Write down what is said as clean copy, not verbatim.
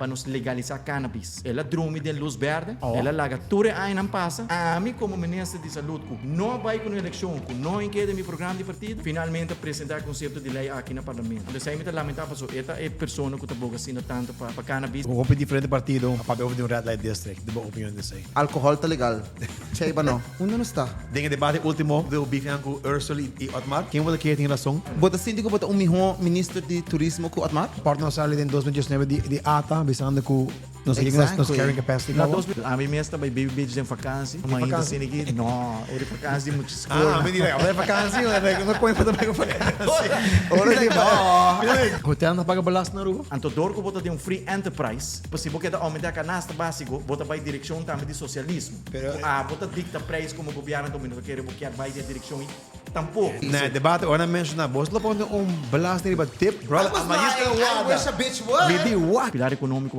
Pa nos legalisa cannabis. El a drumi den luz berde, el a laga tur e añanan pasa. Ami como minister di salud cu no a bay cu un eleccion, cu no a inkeda den mi programa di partido, finalmente a presenta e concepto di ley aki na parlamento. Anto esey mi ta lamenta paso e ta e persona cu ta boga asina tanto pa cannabis. Hopi diferente partido a papia over di un red light district. Di bo opinion di esey? Alcohol ta legal. Cheiba no. Unda nos ta? Den e debate ultimo de beef cu Ursel y Otmar, ken bo ta kere tin rason? Bo ta sinti cu bo ta un miho minister di turismo cu Otmar? Part nos sali den 2019 di ATA bisando cu nos a yega nos carrying capacity Na dos mil, ami mes ta bay Baby Beach den vakantie. Mainta asina aki, no, ora di vakantie di mucha school. Ah, mi di ora di vakantie, no coin pa ta bay cu vakantie. Ora di Hotel no ta paga belasting na Aruba? Anto door cu bo ta den un free enterprise, pues si bo keda aumenta e canasta basico, bo ta bay direccion tambe di socialismo. Pero Cu abo ta dicta prijs como gobierno, anto mi no ta kere bo kier bay den e direccion ey tampoco. Na e debate ora nan menciona bos lo pone un belasting riba tip, brother, I was like, I wish a bitch would. Mi di what? Pilar economico.